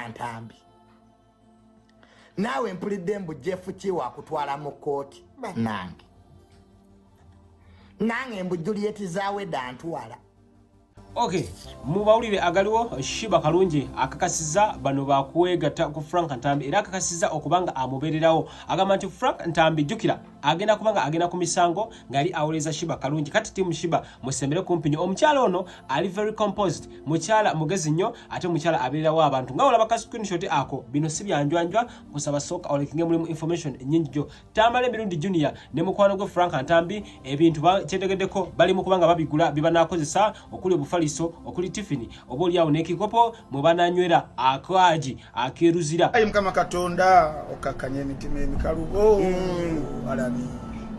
Ntambi, naawe mpulidde mbu Jeff Kiwa akutwala mu kkooti. Bannange, nange mbu Juliet Zaweda ntwala. Ok, mu mawulire agaliwo, Sheebah Kalungi akakasiza bano bakwegatta ku Frank Ntambi, era akakasiza okuba nga amubeererawo. Agamba nti Frank Ntambi, jjukira, agenda kubanga agenda ku misango ng'ali awolereza Sheebah Kalungi. Kati team Sheebah, musembere kumpi nnyo. Omukyala ono ali very composed, mukyala mugezi nnyo, ate mukyala abeererawo abantu. Nga olaba ka screenshot ako, bino si byanjwanjwa. Kusaba sooka olekinge, mulimu information nnyingi gyo. Tamale Mirundi Junior ne mukwano gwe Frank Ntambi, ebintu kyetegeddeko bali mu kubanga babigula bye banaakozesa, okuli obufaliso, okuli tifini, oba oliawo n'ekikopo mwe bananywera akaagi akeeruzira. Ayi Mukama Katonda, okakkanya emitima emikalubo. Alani,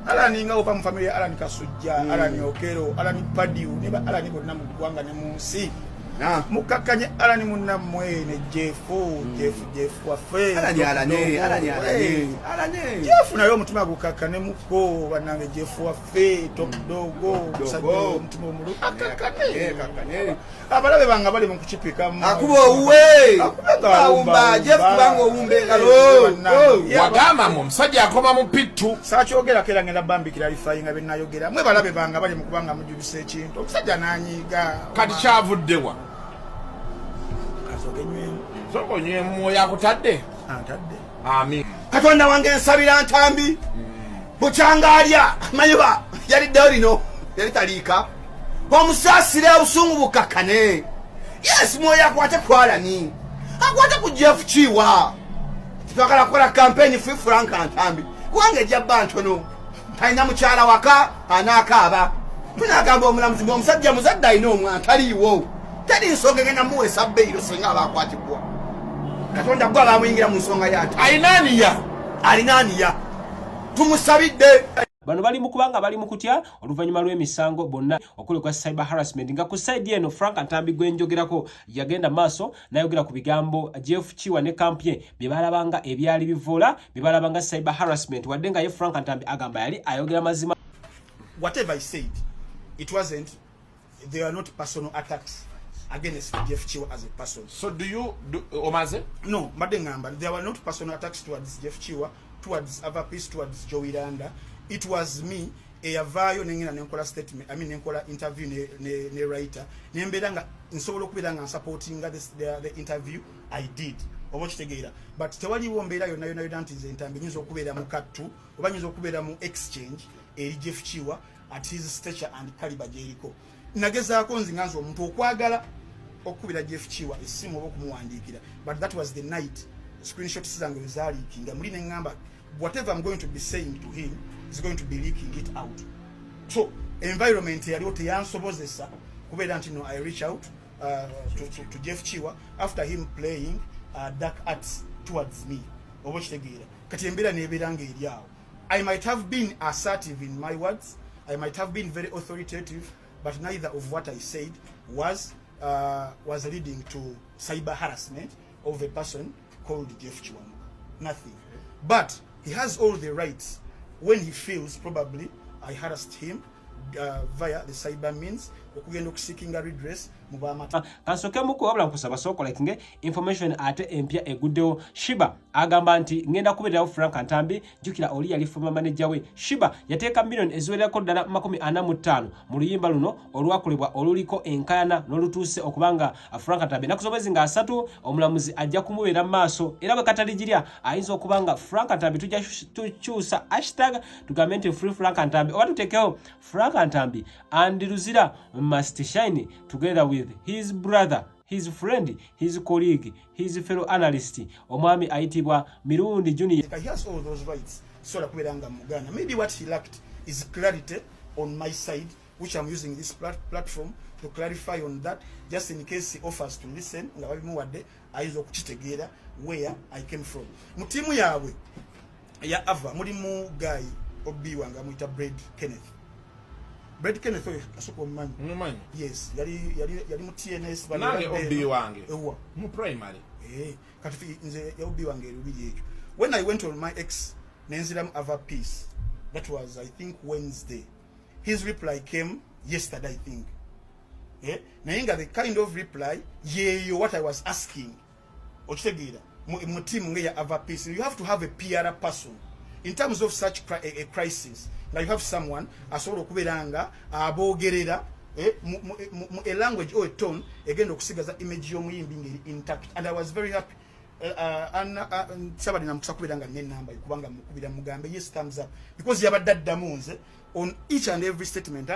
Alani nga ova mu family ya Alani Kasujja, Alani Okero, Alani Padiu ne ba Alani bonna mu ggwanga ne mu nsi, mukakkanye Alani munnammwe ne Jefu, Jefu, Jefu waffe. Alani, Alani, Alani, Alani, Alani. Jefu naye omutima gukakkane muko. Bannange, Jefu waffe, top dog, omusajja omutima omulu akakkane. Kakkane. Abalabe bange bali mu kukipikamu. Akuba owuwe. Awumba Jeff, kubanga owumba engalo. Oh. Wagamba mu omusajja akoma mu pittu. Sakyogerako era ngenda bambikira alifayinga byenayogera. Mwe balabe bange bali mu kubanga mujubisa ekintu, omusajja nanyiiga. Kati kyavuddewa? Kasooke nywemu. Sooka onywemu, mwoyo akutadde. Antadde. Amin. Katonda wange, nsabira Ntambi bukyanga alya manyiba yaliddeyo lino yali taliika, omusaasire, obusungu bukakkane. Yes, mwoyo akwate ku Alani, akwate ku Jeff Kiwa. Tetwagala kukola campaign free Frank Ntambi, kubanga ejja bba ntono, talina mukyala waka anaakaaba. Tunagamba omulamuzi nti omusajja muzadde, alina omwana, taliiwo, teri nsonga egenda muweesa bbeiro singa aba akwatibwa. Katonda gwe abamuyingira mu nsonga yanti. Ayinaaniya. Alinaaniya, tumusabidde. Bano bali mu kubanga bali mu kutya oluvannyuma lw'emisango bonna okuli ogwa cyber harassment. Nga ku side eno, Frank Ntambi gwe njogerako yagenda maaso n'ayogera ku bigambo Jeff Kiwa ne camp ye bye balabanga ebyali bivoola, bye balabanga cyber harassment, wadde nga ye Frank Ntambi agamba yali ayogera mazima. Whatever I said, it wasn't, they are not personal attacks against Jeff Kiwa as a person. So do you do, omaze? No, mbadde ngamba there were not personal attacks towards Jeff Kiwa, towards Ava Peace, towards Joey Landa. It was me eyavaayo nengenda nenkola statement, I mean, nenkola interview ne writer, nembeera nga nsobola okubeera nga nsupportinga the interview I did, oba okitegeera. But tewaliwo mbeera yonna yonna yonna nti nze Ntambi nyinza okubeera mu kattu oba nyinza okubeera mu exchange eri Jeff Kiwa at his stature and caliber gyeriko. Nagezaako nzi nga nze omuntu okwagala okukubira Jeff Kiwa essimu oba okumuwandiikira, but that was the night screenshots zange we zaleakinga. Muli neŋŋamba whatever I'm going to be saying to him is going to be leaking it out. So environment yaliwo teyansobozesa kubeera nti no, I reach out to Jeff Kiwa after him playing dark arts towards me, oba okitegeera. Kati embeera nebeera nga eri awo. I might have been assertive in my words, I might have been very authoritative, but neither of what I said was leading to cyber harassment of a person called Jeff Kiwanuka. Nothing. But he has all the rights when he feels probably I harassed him via the cyber means okugenda okuseekinga redress mu bamata. Kansookemuku, wabula nkusaba sooka olekinge. Information ate empya eguddewo, Sheebah agamba nti ngenda kubeererawo Frank Ntambi. Jjukira oli yali former manager we. Sheebah yateeka miliyoni eziwererako ddala 45 mu luyimba luno olwakolebwa oluliko enkayana n'olutuuse okubanga Frank Ntambi ennaku z'omwezi nga 30 omulamuzi ajja kumubeera mu maaso, era bwe kataligirya ayinza okuba nga Frank Ntambi tujja tukyusa hashtag tugambe nti free Frank Ntambi, oba tuteekewo Frank Ntambi and Luzira must shine together with his brother, his friend, his colleague, his fellow analyst, omwami ayitibwa Mirundi Junior. He has all those rights. Sobola kubeera nga muganda. Maybe what he lacked is clarity on my side, which I'm using this platform to clarify on that, just in case he offers to listen nga babimuwadde, ayinza okukitegeera where I came from. Mu ttiimu yaabwe eya Ava mulimu guy obi wange amuyita Bred Kenneth. Bred Kenneth oyo asooka omumanyi? Mumanyi. Yes, yali mu TNS. Nange OB wange. Ewa? Mu primary. Eh, kati nze ya OB wange erubiri ekyo. When I went on my X nenziramu Ava Peace, that was, I think, Wednesday. His reply came yesterday, I think. Eh, naye nga the kind of reply yeeyo what I was asking. Okitegeera, mu team nga eya Ava Peace, you have to have a PR person in terms of such a crisis, nga you have someone asobola okubeera nga aboogerera mu a language or a tone egenda okusigaza image y'omuyimbi ngeri intact. And I was very happy. Sabadde namukisa kubeera nga nenamba, kubanga mukubira mugambe yes, thumbs up, because yabadde addamu nze on each and every statement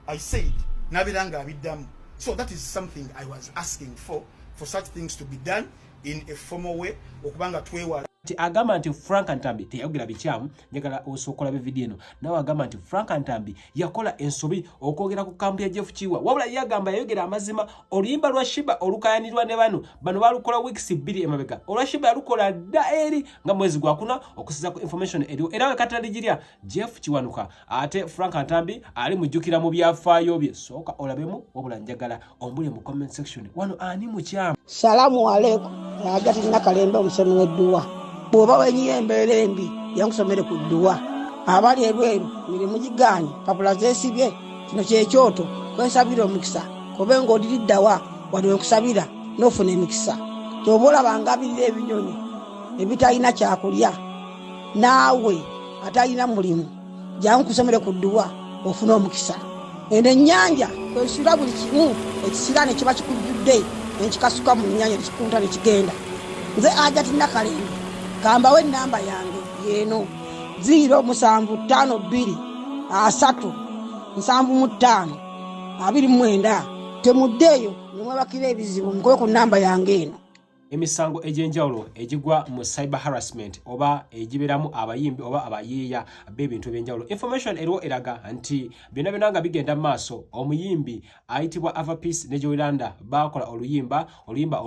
I said, nabeera nga abiddamu. So that is something I was asking for such things to be done in a formal way, okubanga twewala. Nti agamba nti Frank Ntambi teyayogera bikyamu. Njagala osooka olabe vidiyo eno. Nawe agamba nti Frank Ntambi yakola ensobi okwogera ku camp ya Jeff Kiwa, wabula ye agamba yayogera amazima. Oluyimba lwa Sheebah olukayanirwa ne bano bano balukola weeks 2 emabega. Olwa Sheebah yalukola dda eri nga mwezi gwakuna, okusiza ku information eriwo, era wekataligirya Jeff Kiwanuka. Ate Frank Ntambi ali mujjukira mu byafaayo bye. Sooka olabemu, wabula njagala ombule mu comment section wano ani mukyamu. Salaamu aleikum. Ajati Nakalembe, omusomi w'edduwa. Bw'oba wenyiyo embeera embi, yankusomere ku dduwa. Abali ebweru, mirimu gigaanye, papula zeesibye, kino kyekyoto kwensabira omukisa. Kobe ng'odiriddawa wano wenkusabira n'ofuna emikisa. Kyoba olaba ngabirira ebinyonyi ebitalina kyakulya, naawe atalina mulimu, jangu kusomere ku dduwa ofune omukisa. Eno ennyanja kwesula buli kimu, ekisiraani kiba kikujjudde nenkikasuka mu nnyanja, nekikunta nekigenda. Nze Ajati Nakalembe, kambawo enamba yange yeeno: 0752 3 75 29. Temuddeeyo nemwebakira ebizibu, mukube ku namba yange eno. Emisango egy'enjawulo egigwa mu cyber harassment oba egibeeramu abayimbi oba abayiiya b'ebintu ebyenjawulo, information eriwo eraga nti byonna byonna nga bigenda mu maaso, omuyimbi ayitibwa Ava Peace ne Jowy Landa baakola oluyimba, oluyimba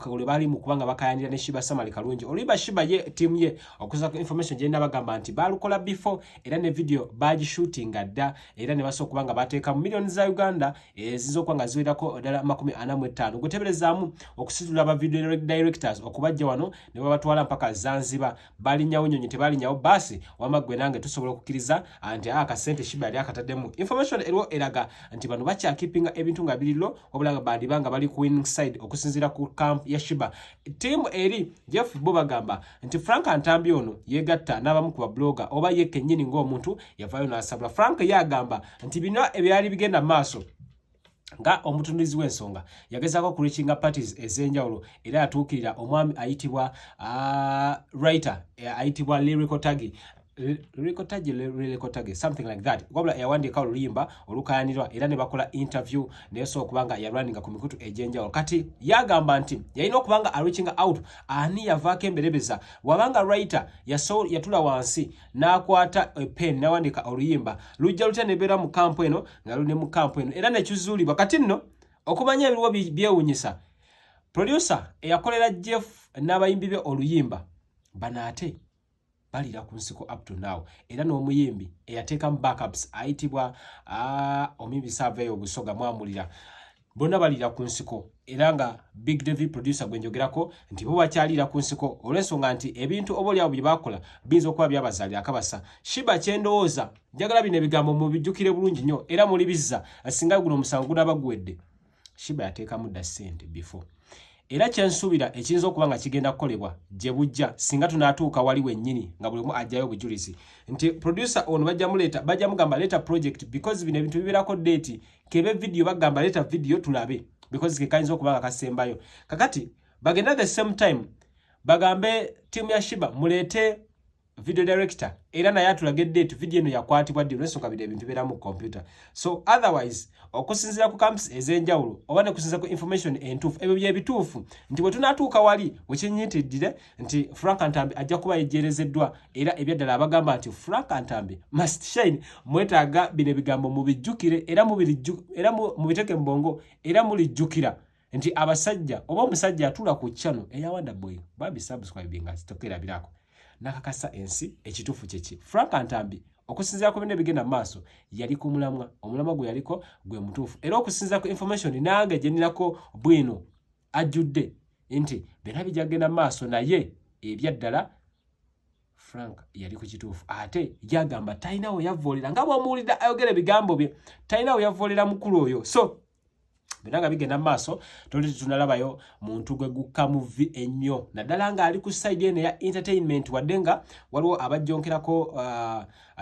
lwe bali mu kubanga bakayanira ne Sheebah Samali Kalungi. Oluyimba Sheebah ye tiimu ye, okuza ku information gye nabagamba nti baalukola before, era ne video bagishootinga dda, era ne basobola okuba nga bateeka mu miliyoni za Uganda eziyinza okuba nga ziwerako ddala 45. Guteberezaamu okusitula ba video directors okubajja wano ne babatwala mpaka Zanzibar, balinyawo nyonyi, tebalinyawo baasi. Wamma ggwe nange tusobola okukkiriza nti akasente Sheebah yali akataddemu. Information eriwo eraga nti bano bakyakipinga ebintu nga biriro, wabula nga bandiba nga bali ku winning side okusinziira ku camp ya Sheebah. Tiimu eri Jeff bo bagamba nti Frank Ntambi ono yegatta n'abamu ku bablogger, oba ye kennyini ng'omuntu yavaayo n'asabula. Frank ye agamba nti bino ebyali bigenda mu maaso, nga omutundulizi w'ensonga yagezaako okureachinga parties ez'enjawulo, era yatuukirira omwami ayitibwa writer ayitibwa Lyrical Tagi, Lyrical Tagi, Lyrical Tagi, something like that, wabula yawandiika oluyimba olukayanirwa, era ne bakola interview nesobola okuba nga yalwaninga ku mikutu egy'enjawulo. Kati yagamba nti yalina okuba nga areaching out ani yavaako emberebeza, wabanga writer yatula wansi n'akwata pen n'awandiika oluyimba, lujja lutya nebeera mu camp eno nga luli ne mu camp eno, era nekizuulibwa. Kati nno okumanya ebiriwo byewuunyisa, producer eyakolera Jeff n'abayimbi be oluyimba bano ate balira ku nsiko up to now, era n'omuyimbi eyateekamu backups ayitibwa omuyimbi Saaveeyo Obusoga mwamulira, bonna balira ku nsiko. Era nga Big David producer gwe njogerako nti bo bakyalira ku nsiko olw'ensonga nti ebintu oba oliawo bye bakola biyinza okuba byabazaalira akabasa. Sheebah, kyendowooza, njagala bino ebigambo mubijjukire bulungi nnyo era muli bizza singa guno omusango gunaaba guwedde. Sheebah yateekamu dda ssente before, era kyensuubira ekiyinza okuba nga kigenda kukolebwa gye bujja, singa tunaatuuka wali wennyini nga buli omu ajjayo obujulizi nti producer ono bajja muleeta, bajja mugamba leeta project, because bino ebintu bibeerako date. Kebe video, bagamba leeta video tulabe, because ke kayinza okuba nga kasembayo. Kakati bagenda the same time bagambe tiimu ya Sheebah muleete video director, era naye atulage date video eno yakwatibwa ddi, olw'ensonga bino ebintu bibeera mu computer. So otherwise, okusinziira ku camps ez'enjawulo oba ne kusinziira ku information entuufu, ebyo byebituufu nti bwe tunaatuuka wali wekinyitiddire nti Frank Ntambi ajja kuba yejerezeddwa. Era ebyaddala abagamba nti Frank Ntambi must shine, mwetaaga bino ebigambo mubijjukire era era mubiteeke mu bwongo, era mulijjukira nti abasajja oba omusajja atuula ku channel eya Wonder Boy bambi subscribe nga tokerabirako nakakasa ensi ekituufu kyeki. Frank Ntambi, okusinziira ku byonna ebigenda mu maaso, yali ku mulamwa, omulamwa gwe yaliko gwe mutuufu, era okusinziira ku information nange gye nnirako bwino ajjudde nti byonna bijja kugenda mu maaso, naye ebyaddala Frank yali ku kituufu. Ate yagamba talina we yavvoolera, nga bw'omuwulira ayogera ebigambo bye, talina we yavvoolera mukulu oyo. So Byonna nga bigenda mu maaso, toli tetunalabayo muntu gwe gukka mu vvi ennyo, naddala ng'ali ku side eno eya entertainment, wadde nga waliwo abajjonkerako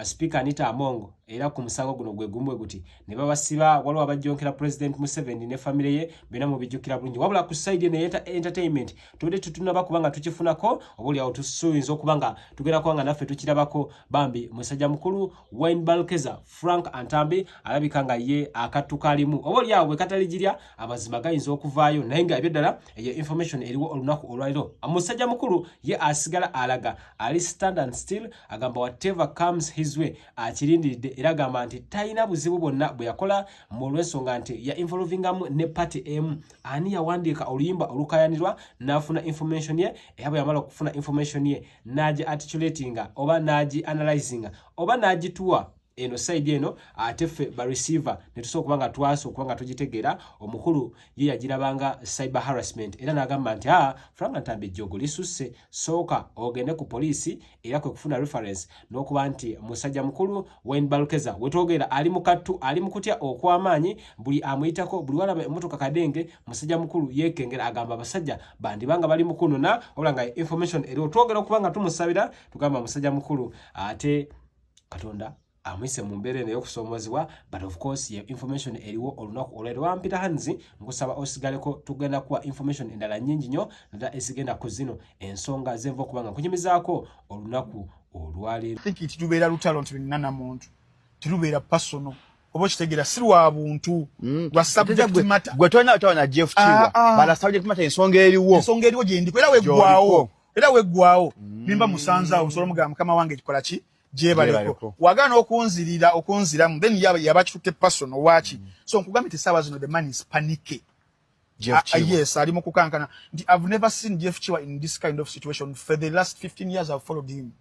Speaker Anita Among era ku musango guno gwe gumu guti ne babasiba. Waliwo abajjonkera President Museveni ne famire ye, byonna mubijjukira bulungi. Wabula ku side eno eya entertainment tubadde tetunaba kuba nga tukifunako, oba oliawo tusuyinza okuba nga tugenda kuba nga naffe tukirabako. Bambi musajja mukulu Wine Balkeza Frank Antambi alabika nga ye akattu kalimu, oba oliawo bwe kataligirya amazima gayinza okuvaayo. Naye nga ebyoddala eyo information eriwo olunaku olwaliro. Musajja mukulu ye asigala alaga ali stand and still, agamba whatever comes his way akirindiridde, era agamba nti talina buzibu bwonna bwe yakola mu olw'ensonga nti ya involvingamu ne party emu. Ani yawandiika oluyimba olukayanirwa n'afuna information ye, era bwe yamala okufuna information ye n'agi articulatinga oba n'agi analyzinga oba n'agituwa eno side eno, ate ffe ba receiver ne tusobola okuba nga twasa okuba nga tugitegeera. Omukulu ye yagirabanga cyber harassment, era n'agamba nti a Frank Ntambi ejjoogo lisusse, sooka ogende ku poliisi, era kwe kufuna reference n'okuba nti musajja mukulu Wayne Balkeza wetwogera ali mu kattu, ali mu kutya okw'amaanyi. Buli amuyitako, buli walaba emmotoka kadenge, musajja mukulu yeekengera, agamba abasajja bandibanga bali mukunona. Wabula nga information eriwo, twogera okuba nga tumusabira, tugamba musajja mukulu ate Katonda amuyise mu mbeera eno ey'okusoomozebwa. But of course ye information eriwo olunaku olwaleero. Wampita Hanzi, nkusaba osigaleko, tugenda kuwa information endala nnyingi nnyo, naddala ezigenda ku zino ensonga zenva okuba nga nkunyumizaako olunaku olwaleero. Think nti lubeera lutalo nti nina na muntu, terubeera personal, oba okitegeera, si lwa buntu, lwa subject matter. Gwe tolina lutalo na Jeff Kiwa. Ah, ah. Bala subject matter, ensonga eriwo. Ensonga eriwo gyendiko, era weggwawo, era weggwawo. Nimba musanze awo, nsobola omugamba, mukama wange, kikola ki, gyebaleko. Gyebaleko. Wagaana okunzirira okunziramu, then yaba kitutte personal waaki. So nkugambye nti essaawa zino the man is panicky. Jeff Ah, Kiwa. Yes, ali mu kukankana nti I've never seen Jeff Kiwa in this kind of situation. For the last 15 years I've followed him,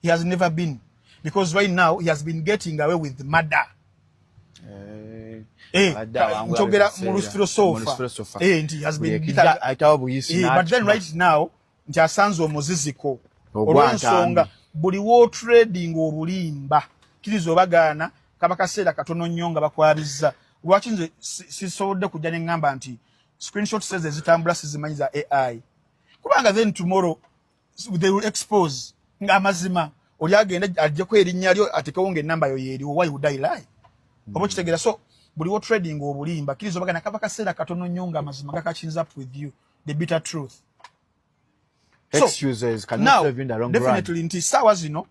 he has never been, because right now he has been getting away with murder. Abadde awangula Nkyogera ebiseera. mu lufilosofa. Mu lufilosofa. Nti he has been Buli ekijja ayitawo buyisi but then n'akikuba. right now nti asanze omuziziko Ogwa olw'ensonga Ntambi. buli wotrading obulimba, kkiriza obagaana, kaba kaseera katono nnyo nga bakwabizza. Lwaki nze sisobodde kujja ne ŋŋamba nti screenshot ezo ezitambula sizimanyi za AI? Kubanga then tomorrow they will expose ng'amazima oli agenda ajjeko erinnya lyo, atekewo ng'ennamba yo yeeriwo. Why would I lie? Oba okitegeera? So buli wo trading obulimba, kkiriza obagaana, kaba kaseera katono nnyo ng'amazima gacatchinga up with you, the bitter truth. So, Excuses cannot now, save you in the long run. Definitely nti saawa zino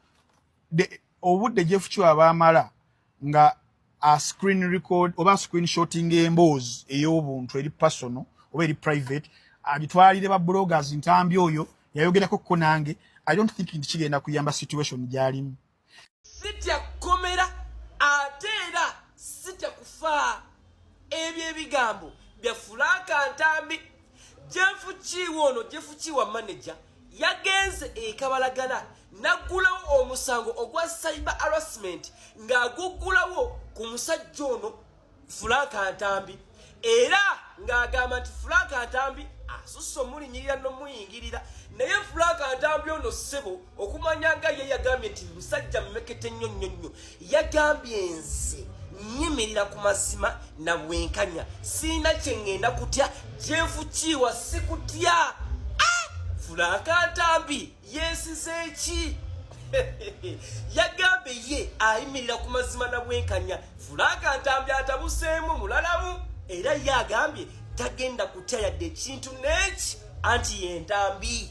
obudde Jeff Kiwa baamala nga a screen record oba screenshotting emboozi ey'obuntu eri personal oba eri private, agitwalire ba bloggers, Ntambi oyo yayogerako ko nange, I don't think nti kigenda kuyamba situation gy'alimu. Sitya kkomera, ate era sitya kufa. Ebyo ebigambo bya Frank Ntambi. Jeff Kiwa ono, Jeff Kiwa manager, yagenze ekabalagana n'aggulawo omusango ogwa cyber harassment, ng'aguggulawo ku musajja ono Frank Ntambi, era ng'agamba nti Frank Ntambi asusse omulinyirira n'omuyingirira. Naye Frank Ntambi ono ssebo, okumanya nga ye yagambye nti musajja mmekete nnyo nnyo nnyo, yagambye nze nyimirira ku mazima na bwenkanya, siina kye ŋŋenda kutya. Jeff Kiwa sikutya. Ah! Frank Ntambi yeesize eki? Yagambye ye ayimirira ku mazima na bwenkanya. Frank Ntambi atabuseemu mulalamu, era ye agambye tagenda kutya yadde ekintu n'eki, anti ye Ntambi.